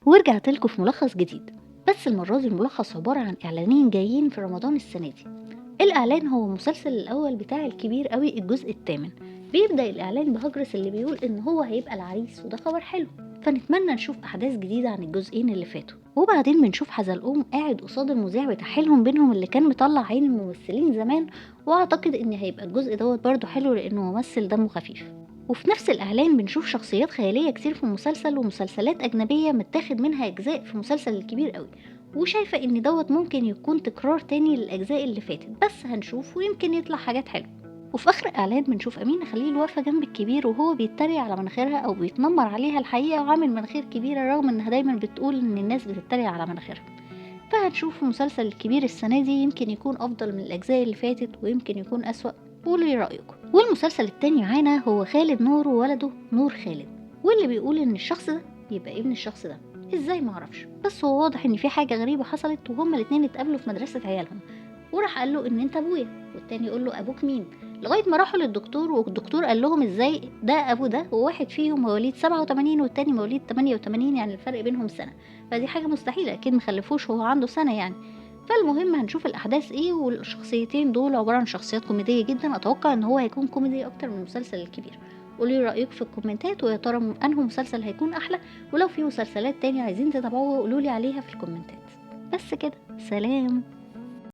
ورجعت لكم في ملخص جديد، بس المرة دي الملخص عبارة عن إعلانين جايين في رمضان السنة دي. الإعلان هو المسلسل الأول بتاع الكبير قوي الجزء الثامن. بيبدأ الإعلان بهجرس اللي بيقول إن هو هيبقى العريس، وده خبر حلو، فنتمنى نشوف أحداث جديدة عن الجزئين اللي فاتوا. وبعدين بنشوف حزلقوم قاعد قصاد المذيع بتاع بينهم اللي كان مطلع عين الممثلين زمان، واعتقد ان هيبقى الجزء دوت برضه حلو لانه ممثل دمه خفيف. وفي نفس الإعلان بنشوف شخصيات خيالية كتير في المسلسل ومسلسلات أجنبية متاخد منها أجزاء في مسلسل الكبير قوي، وشايفة إن دوت ممكن يكون تكرار تاني للأجزاء اللي فاتت، بس هنشوف ويمكن يطلع حاجات حلوة. وفي آخر إعلان بنشوف أمينة خليل واقفة جنب الكبير وهو بيتريق على مناخيرها أو بيتنمر عليها الحقيقة، وعامل مناخير كبيرة رغم إنها دايما بتقول إن الناس بتتريق على مناخيرها. فهنشوف مسلسل الكبير السنة دي يمكن يكون أفضل من الأجزاء اللي فاتت ويمكن يكون أسوأ، قولوا لي رأيكم. والمسلسل التاني معانا هو خالد نور وولده نور خالد، واللي بيقول ان الشخص ده يبقى ابن الشخص ده ازاي معرفش، بس هو واضح ان في حاجة غريبة حصلت، وهما الاتنين اتقابلوا في مدرسة عيالهم، وراح قال له ان انت ابويا، والتاني يقول له ابوك مين، لغاية ما راحوا للدكتور، والدكتور قال لهم ازاي ده ابو ده، وواحد فيهم مواليد 87 والتاني مواليد 88، يعني الفرق بينهم سنة، فدي حاجة مستحيلة اكيد مخلفوش وهو عنده سنة يعني. فالمهم هنشوف الأحداث ايه، والشخصيتين دول عبارة عن شخصيات كوميدية جدا، أتوقع ان هو هيكون كوميدي أكتر من المسلسل الكبير. قولي رأيك في الكومنتات، ويا ترى أنه مسلسل هيكون أحلى، ولو في مسلسلات تاني عايزين تتابعوها قولولي عليها في الكومنتات. بس كده، سلام.